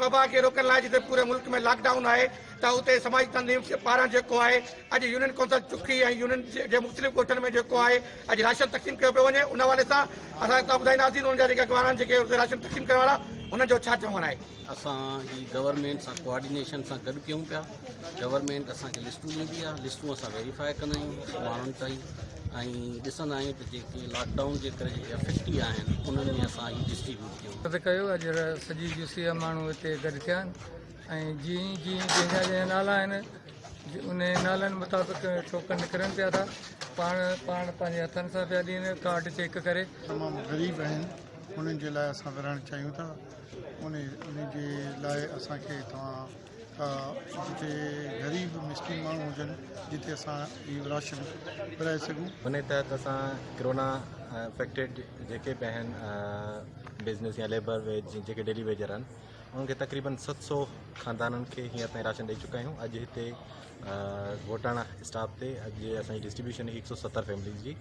وبا کي روڪڻ لاء جتي پوري ملڪ ۾ لاڪ ڊائون آهي ته اتي سماجي تنظيم پاران جيڪو آهي اڄ يونين ڪونسل چکي ۽ يونين جي مختلف ڳوٺن ۾ جيڪو آهي اڄ راشن تقسيم ڪيو پيو وڃي ان حوالي سان اسان توهان ٻڌائينداسين انهن جا جيڪي اڳواڻ آهن جيڪي اتي راشن تقسيم ڪرڻ وارا انهن جو ڇا چوڻ آهي. اسان هي گورنمينٽ سان ڪوآرڊينيشن سان گڏ ڪيون پيا گورنمينٽ اسان کي لسٽون ڏيندي آهي لسٽون اسان ويريفائي ڪندا آهيون ماڻهن تائين ۽ ڏسندا آهيون ته جيڪي لاڪ ڊائون جي ڪري جيڪي افيڪٽي آهن انهن ۾ اسان هي ڊسٽريبيوٽ ڪيون. عرض ڪيو اڄ سڄي يوسي جا ماڻهو هتي گڏ ٿيا آهن ۽ جيئن جيئن جنهن جا جنهن جا نالا آهن انهي نالن مطابق ٽوڪن نڪرن پيا ٿا پاڻ پاڻ پنهنجي هٿن سان پيا ڏين ڪارڊ چيڪ ڪري. تمام غريب آهن انهن جي لاء اسان ورهائڻ چاهيون ٿا انهي انهي جي لاء اسان کي توهان جتي غريب مسڪين ماڻهو هجن جتي اسان اهو راشن ورهائي سگهون. انهي تحت اسان ڪرونا افيڪٽيڊ جيڪي به آهن بزنس يا ليبر ويج جيڪي ڊيلي ويجر آهن انهن کي تقريبن 700 خاندانن کي هينئر تائين راشن ڏئي چڪا آهيون اڄ هتي گهوٽاڻا اسٽاپ تي اڄ اسان جي ڊسٽريبيوشن هئي 170 فيمليز جي.